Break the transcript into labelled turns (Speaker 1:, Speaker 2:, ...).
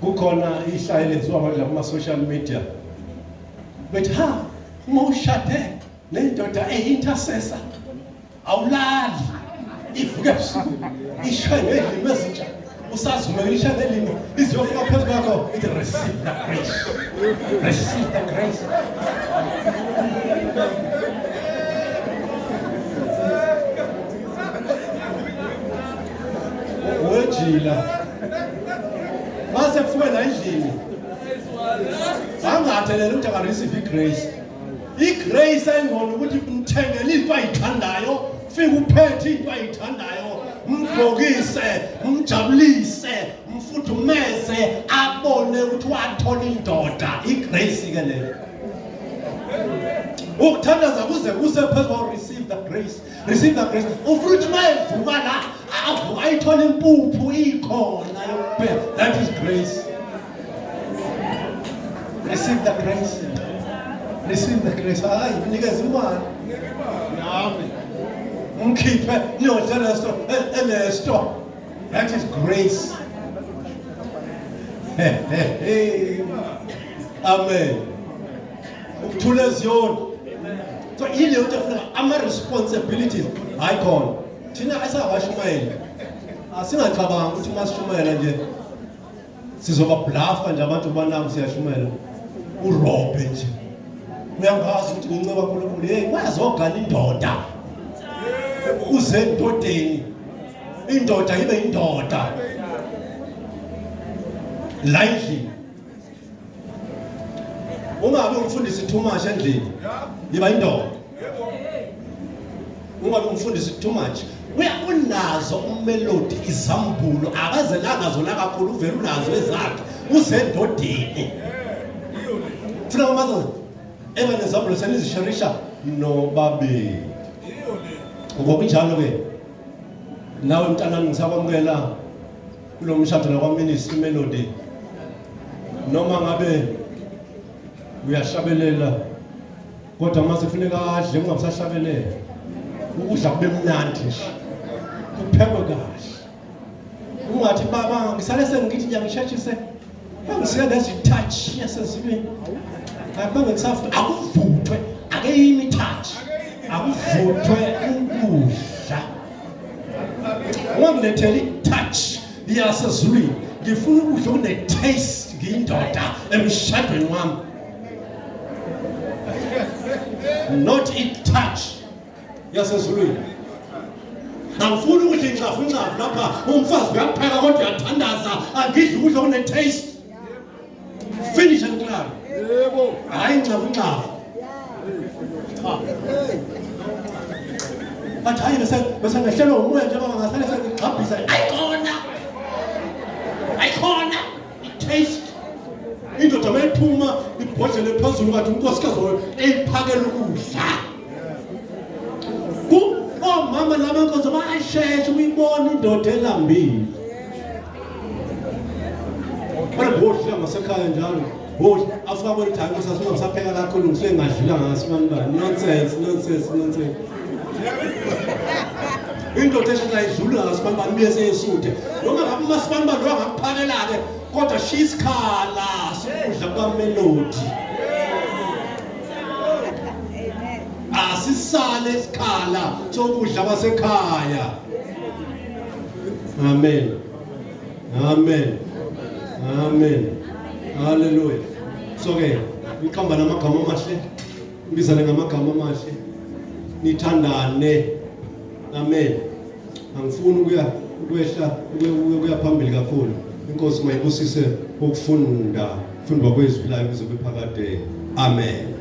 Speaker 1: Kukhona ihlaya elenziwa manje kuma social media. Bethi ha uma ushade nendoda eyi-intercessor awulali ivuke ebusuku ishaye ngelimi ezintsha usazumekile ishaye ngelimi iziyofika phezu kwakho ithi receive the grace, receive the grace. Wejila mase kufike la endlini angathelela ukuthi akareceive igrace. Igrace ayingona ukuthi mthengele into ayithandayo, fike uphethe into ayithandayo, mgqokise, mjabulise, mfudumeze, abone ukuthi wathola indoda. Igrace ke leyo. Ukuthandaza kuze kuse phezu receive the grace, receive the grace. Ufuna ukuthi mayevuka la avuka ayithole impuphu ikhona yokuphela. That is grace. Receive the grace. Receive the grace. Hayi, mnikeze imali. Nami. Mkhiphe niyodla resto elesto. That is grace. Amen. Ukuthula eziyoni. So ile nto efuna ama responsibilities hayi khona. Thina esingabashumayeli asingacabangi ukuthi uma sishumayela nje sizobablafa nje abantu banami siyashumayela urobhe nje uyangazi ukuthi nginceba uNkulunkulu. Hey, wazogana indoda uze endodeni, indoda ibe indoda la endlini. Ungabe umfundisi too much endlini, yiba indoda. Ungabe umfundisi too much. Uya unazo umelody izambulo akazelanga zona kakhulu, uvele unazo ezakhe usendodeni. Funa umazo eba nezambulo senizisherisha nobabili. Ngokunjalo ke nawe mntanami ngisakwamukela kulo mshado lakwa-Ministry Melody, noma ngabe uyahlabelela kodwa uma sekufuneka adle ungabusahlabelela, ukudla kube mnandi nje, kuphekwe kahle, ungathi baba ngisale sengithi ngiyangisheshise bangisike lezi touch yasezulwini, akubange kusafuna akuvuthwe, ake yimi touch, akuvuthwe ukudla. Ungangiletheli touch yasezulwini, ngifuna ukudla okune-taste, ngiyindoda emshadweni wami, not i-touch yasezulwini. Angifuni ukudla inxafu inxafu lapha umfazi uyapheka kodwa uyathandaza, angidli ukudla okune-taste, finish and clear. Yebo, hayi inxafu inxafu. Cha, bathi hayi bese bese ngehlelwa umoya njengoba ngasale sengigxabhisa, ayikhona, ayikhona i-taste. Indoda mayiphuma ibhodlela phezulu kathi unkosikazi wayo eyiphakela ukudla. Omama laba nkonzo bayashesha ukuyibona indoda elambile. Kodwa bodla ngasekhaya njalo, bodla afika bona ukuthi hayi nkosikazi ungasapheka kakhulu ngisuke ngadlula ngaso bani. Nonsense, nonsense, nonsense. Indoda eshesha ayidluli ngasibani bani seyesuthe, noma ngabe umasibani bani lo angakuphakela-ke, kodwa shiya isikhala sokudla kukamelody. Asisale isikhala sokudla kwasekhaya. Amen, amen, amen, haleluya. So ke niqamba namagama amahle, nibizane ngamagama amahle, nithandane. Amen. Angifuni ukuya ukwehla ukuya phambili kakhulu. Inkosi mayibusise ukufunda kufundwa kwezwi layo kuze kuphakade. Amen.